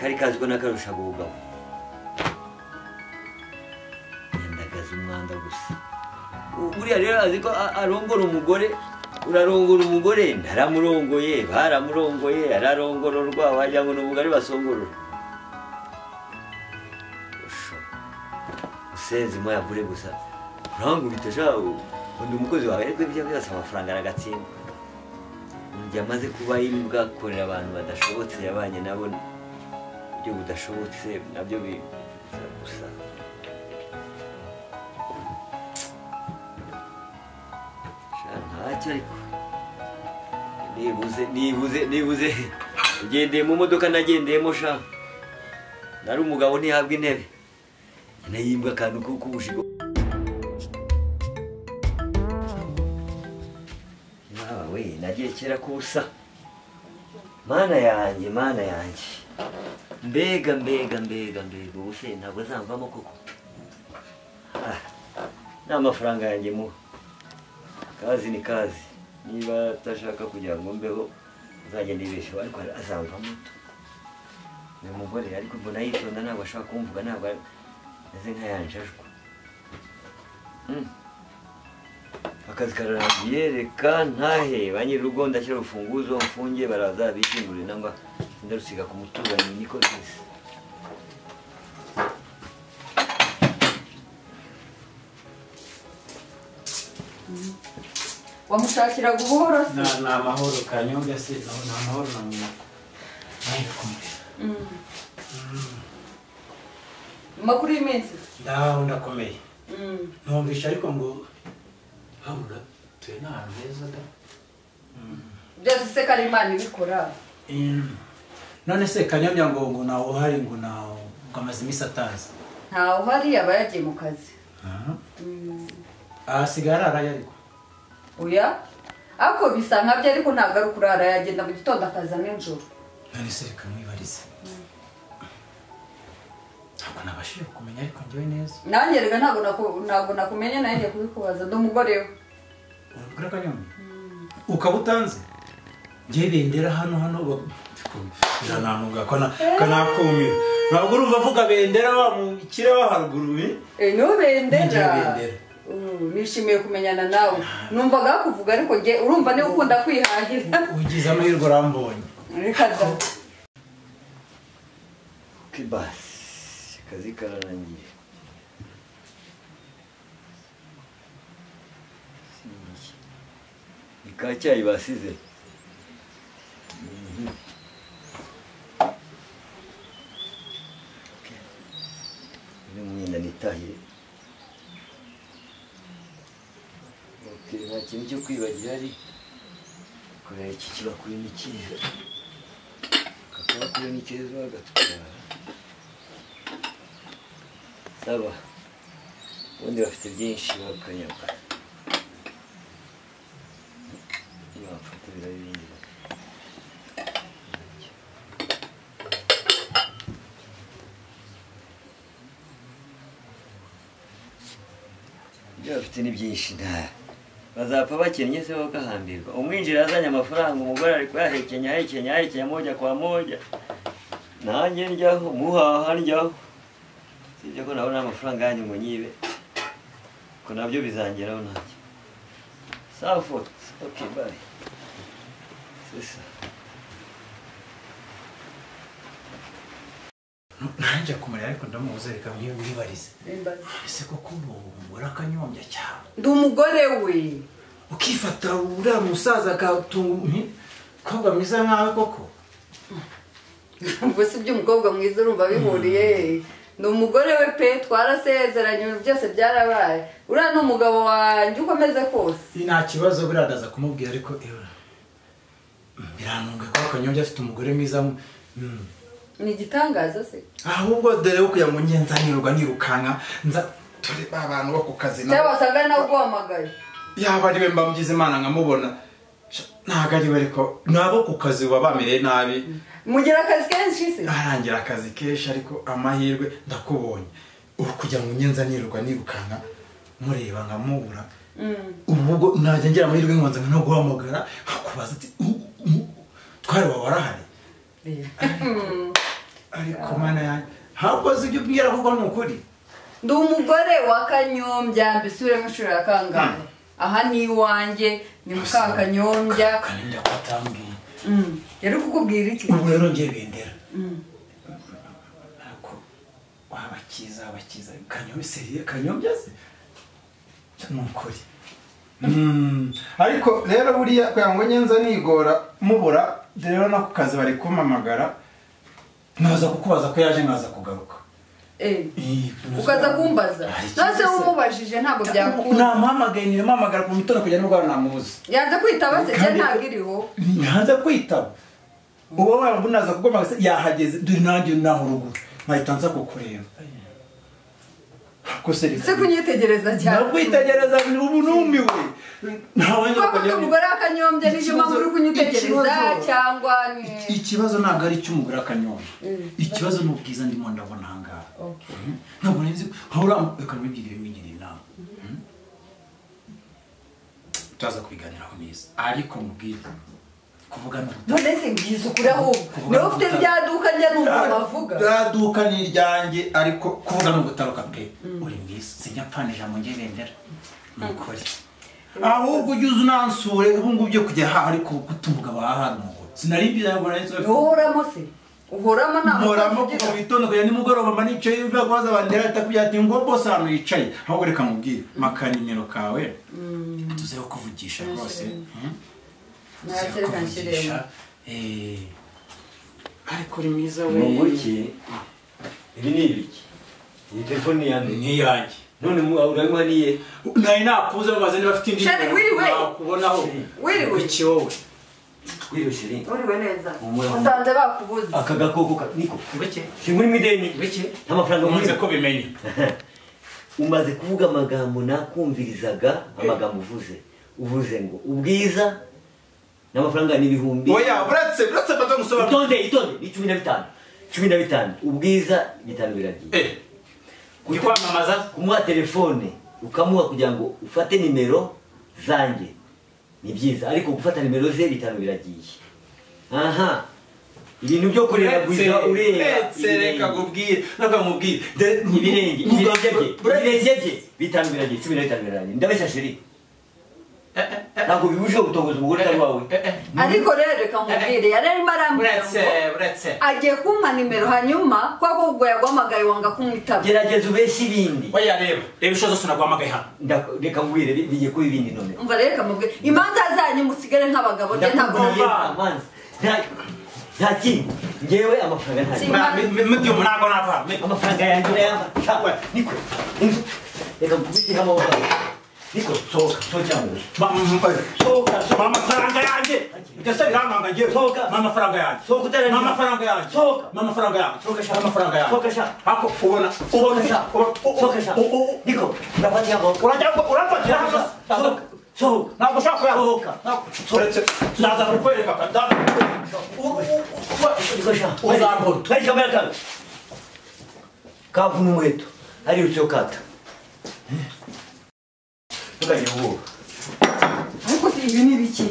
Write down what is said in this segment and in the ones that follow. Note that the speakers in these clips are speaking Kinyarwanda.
Kari kazi ko nakarushaga ubugabo. Yandagaza umwanda gusa. Uriya rero azi ko arongora umugore, urarongora umugore, ntaramurongoye, baramurongoye, ararongororwa, wagira ngo ni ubugari basongorora. Usenze moya bure gusa. Urangubita sha undi umukozi wawe ariko ibyo byose amafaranga aragatsindwa. Njye amaze kuba imbwa akorera abantu badashobotse yabanye nabo ibyo budashobotse nabyo biza gusa. Sha ntacyo ariko nibuze ugendeye mu modoka nagendeyemo sha. Nari umugabo ntihabwa intebe. Nayimbwa akantu k'ubushigo. We nagiye kera kusa. Mana yanjye, mana yanjye. Mbega ubuse ntabwo azamvamo koko. Nta mafaranga yanjye mu. Kazi ni kazi. Niba atashaka kugira ngo mbeho uzajya nibesheho ariko azamvamo. Uyu mugore ariko mbona yitonda ntabwo ashaka kumvuga ntabwo meze nkayanjajwe. Akazi kararangiye reka ntahe ba nyir'urugo ndashyira urufunguzo mfunge baraza bikingurire nangwa ndarusiga ku muturanyi niko bise. Wamushakiraga ubuhoro se? Ni amahoro Kanyombya se, ni amahoro na nyina. Naje kumureba. Amakuru y'iminsi? Ndaho ndakomeye. Numvisha ariko ngo habura tuye n'ahantu heza da. Byose se kari Imana ibikora. None se Kanyombya ngo nawe uhari ngo nawe amaze iminsi atazi. Ntawe uhari aba yagiye mu kazi. Ahasigara araraye ariko. Oya ako bisa nkabyo ariko ntabwo ari ukurara yagenda mu gitondo akaza nijoro. None se reka mwibarize. Ntabwo nabashije kumenya ariko njyewe neza. Nanjye rega ntabwo nakumenye nawe ngiye kubikubaza ndi umugore we. Umugore Kanyombya? Ukaba utanze? Njye bendera hano birananunga kanakumira. Ntabwo urumva avuga bendera wa mukire wa haruguru eh? No bendera. Nishimiye kumenyana nawe. Numvaga kuvuga ariko nge urumva niba ukunda kwihahira. Ugize amahirwe urambonye. Reka da. Kibasi akazi kararangiye. Ni ka cyayi basize. Ni mwenda nitahire. Nta kintu cyo kwibagira ari kureba iki kibakuri ni cyiza. Kakabakuri ni cyiza bagatwara. Saba ubundi bafite byinshi bakanyagwa. Bafata birabindi. Ibyo bafite ni byinshi nta. Bazapfa bakennye se bakahambirwa. Umwinjira azanye amafaranga umugore ari kuyahekenya hekenya moja kwa moja. Nanjye njyaho muhaha njyaho. Sibyo ko nabona amafaranga yanyu ngo nyibe. Ko nabyo bizangeraho nanjye. Sawa foto. Okay bye. Sisa. Nanjye kumureba ariko ndamubuze reka mwibarize. Ese koko umugore Kanyombya cyane? Ndi umugore we. Ukifata uriya musaza akatunga umukobwa mwiza nkawe koko? Ubwo si iby'umukobwa mwiza urumva bihuriye. Ni umugore we pe twarasezeranye ibintu byose byarabaye. Uriya ni umugabo wanjye uko ameze kose. Nta kibazo buriya ndaza kumubwira ariko birantunga ko Kanyombya afite umugore mwiza. Ni igitangaza se? Ahubwo dore yo kuya mu ngenza nirwa nirukanka nza turi abantu bo ku kazi nawe. Cyangwa wasanga nawe uguhamagaye. Yaba ari we mbamugize Imana nkamubona. Ntabwo ari we ariko nabo ku kazi baba bamereye nabi. Mugira akazi kenshi se? Arangira akazi kenshi ariko amahirwe ndakubonye. Uri kujya mu ngenza nirwa nirukanka mureba nkamubura. Ubwo najya ngira amahirwe nkonza no guhamagara nkakubaza ati twari wawe warahari. Ariko mana yanjye ntabwo uzi ibyo ubwira kuko ni ukuri. Ndi umugore wa Kanyombya mbisubiremo inshuro ya kangahe? Aha ni iwanjye ni muka Kanyombya. Kanyombya ko atambwiye. Yari kukubwira iki? Ubu rero ngiye Bendera. Ariko wabakiza abakiza Kanyombya seriye Kanyombya se? Ni ukuri. Ariko rero buriya kugira ngo nyenza nigora mubura rero no ku kazi bari kumpamagara naza kukubaza ko yaje nkaza kugaruka. Ukaza kumbaza nase umubajije ntabwo byakunda. Namuhamagaye nimuhamagara ku mitono kujya n'ubwo namubuze. Yanze kwitaba se cyane ntabwo iriho. Yanze kwitaba. Uwo waba naza kugoma yahageze dore nanjye naho ruguru nkahita nza kukureba. Se kunyitegereza cyane. Nakwitegereza ubu numiwe. Ntawe nzo kujya umugore wa Kanyombya nije mpamvu uri kunyitegereza cyangwa ni ikibazo ntabwo ari cy'umugore wa Kanyombya. Ikibazo ni ubwiza ndimo ndabona ahangaha. Ntabwo nzi hahora reka nibigire migire inama. Tutaza kubiganiraho neza ariko mubwire kuvuga no none se ngize ukuri ahubwo niba ufite byaduka njya numva bavuga byaduka ni iryanjye ariko kuvuga no gutaruka pe uri mwiza sinjya mpfana ijambo ngiye Bendera nukuri ahubwo ujye uza unansure ubu ngubu byo kujya haha ariko guta umugabo aha umugore sinari mbizi ngo nari nzi uhoramo se uhoramo nta uhoramo kuva mu gitondo kujya nimugoroba mba nicaye uvuga kubaza Bandera atakubwira ati ngo bose ahantu yicaye ahubwo reka mubwire maka nimero kawe tuzeho kuvugisha rwose. Ariko uri mwiza we. Munguki ibi ni ibiki? Iyi telefone yanjye ni iyanjye. None urabimuha niye? Nari nakubuze mubaze niba afite indi nakubonaho. Wiriwe iki wowe? Wiriwe sheri. Wiriwe neza. Usanze bakubuze. Aka gakoko niko. Bike. Singuri mu ideni. Bike. Nta mafaranga umunze ko bimenye. Umaze kuvuga amagambo nakumvirizaga amagambo uvuze. Uvuze ngo ubwiza n'amafaranga ni ibihumbi. Oya, uretse baza gusobanura. Itonde, ni 15. 15. Ubwiza bitanu biragiye. Uri kwamamaza kumuha telefone ukamuha kugira ngo ufate nimero zanjye. Ni byiza ariko gufata nimero ze bitanu biragiye. Aha. Ibintu byo kureba gwiza ureba. Reka gubwire, naka mubwire. Ibirenge bye bitanu biragiye, 15 biragiye. Ndabeshya sheri. Ntabwo bibujije gutongoza umugore utari wawe. Ariko rero reka nkubwire yari arimo arambwira uretse agiye kumpa nimero hanyuma kwa ko ubwo yaguhamagaye wanga kumwitaba. Gerageza ubeshye ibindi. Oya reba isho zose naguhamagaye hano. Reka nkubwire bigiye kuba ibindi none. Umva reka mubwire imanza zanyu musigare nk'abagabo nde ntabwo amanza. Nta kindi ngewe amafaranga nta. Mubyo ntabwo nava. Amafaranga yanjye urayampa. Niko. Reka nkubwire amaboko. Niko, sohoka, sohoka mu nzu. Sohoka, amafaranga yanjye. Ugese birantanga ngiye. Sohoka. Amafaranga yanjye. Sohoka utarangiza. Amafaranga yanjye. Sohoka. Amafaranga yanjye. Sohoka sha. Amafaranga yanjye. Sohoka sha. Ako ubona sha. Sohoka sha. Niko, urafatira amaboko. Urajya urafatira hano. Sohoka. Sohoka. Ntabwo ushaka kuyaha. Sohoka. Uretse ndaza kukwereka. Ndaza kukwereka. Niko sha. Uzambona. Twari kamera kawe. Kavuna umuheto. Ari utyo kata. Ariko si ibi ni ibiki?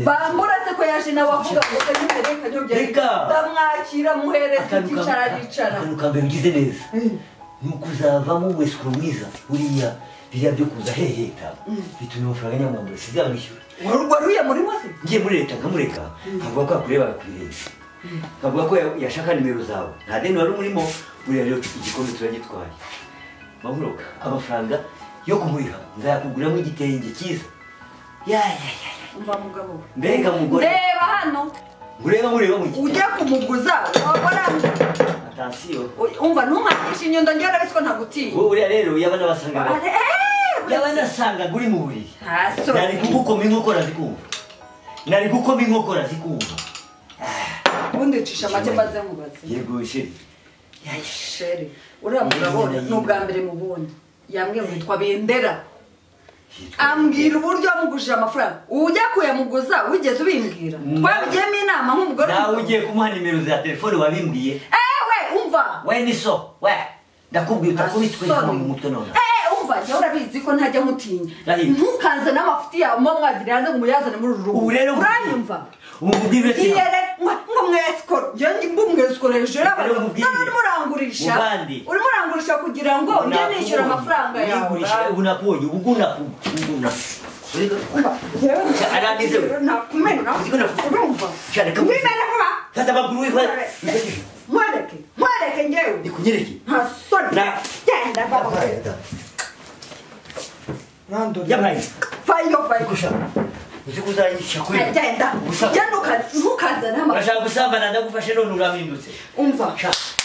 Bambura se ko yaje nawe avuga ngo Kanyombya reka ndamwakira muhereza ikicara aricara. Akantu ka mbere ugize neza ni ukuzavamo umwesikuru mwiza uriya biriya byo kuza heheta bituma amafaranga nyamwambura sizamwishyura. Waruye murimo se? Ngiye muri leta nkamureka nkavuga ko yakureba kuri nkavuga ko yashaka nimero zawe nta deni wari umurimo uriya rero igikombe turagitwaye. Maburoka amafaranga yo kumuriha nzayakuguramo igitenge cyiza. Ya. Umva mugabo. Mbega mugore. Reba hano. Ureba mureba mu ujya kumuguza wabora. Attention. Umva ntunkakishe inyundo njye arabiswa ntagutiye. Wowe uriya rero yabana basanga. Yabana sanga guri mu buriri. Nari kugukoma inkokora zikumva. Nari gukoma inkokora zikumva. Ubundi cisha make maze nkubaze. Yego sheri. Ya sheri. Uriya mugabo ni ubwa mbere mubonye. Yambwiye ngo yitwa Bendera. Ambwira uburyo wamugujije amafaranga. Ujya kuyamuguza wigeze ubimbwira. Twabigiyemo inama nk'umugore. Nawe ugiye kumuha nimero za telefone wabimbwiye. Ewe umva. We ni so. We ndakubwiye utakubitwe mu mutwe none. Umva jya urabizi ko ntajya nkutinya. Ntukanze n'amafuti yawe muba mwagira hanze ngo muyazane muri uru rugo. Uranyumva? Umubwire ati yere ngo mwesikoro njye mbumwesikoro hejuru y'abantu none murangurisha urimo urangurisha kugira ngo njye nishyura amafaranga yawe ubu nakubonye ubu nguna aranize nakumena urumva mwimene vuba fata amaguru wifata mwereke mwereke njyewe nikunyereke nta soni genda vaba yabaye fayo fayo kusha uzikuzanyisha kuri genda genda ukazana amafaranga urashaka gusambana ndagufashe none uramindutse umva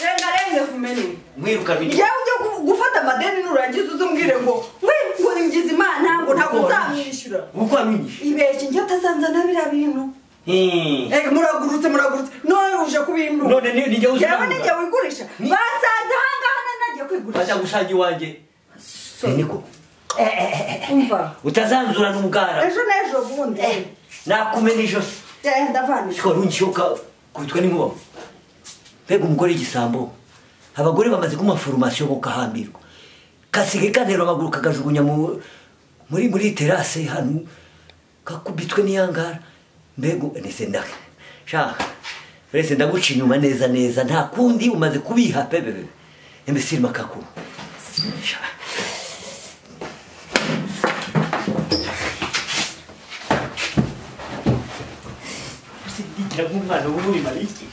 renga renga kumene mwiruka bindi yewe ujye gufata amadeni nurangiza uzumbwire ngo ngo ngize imana ngo ntabwo nzamwishyura uko wamwinyisha ibeshye njye utazanzana biriya bintu muragurutse muragurutse none uje kubintu none ni njye yewe ni njye wigurisha basanze ahangaha nagiye kwigurisha baza gusanga iwanjye niko umva utazanzura n'umugara ejo n'ejo bundi nakumena ijosi genda vana siko rungishoka kubitwa n'inkuba mbega umugore igisambo abagore bamaze kuma formation bo kahambirwa kasige kantera amaguru kagajugunya muri muri terrasse hano kakubitwe n'iyangara mbega nese ndake sha urese ndaguca inyuma neza neza nta kundi umaze kubiha bebe imbesiri makaku sha sindigira nk'umwana w'uri mariki.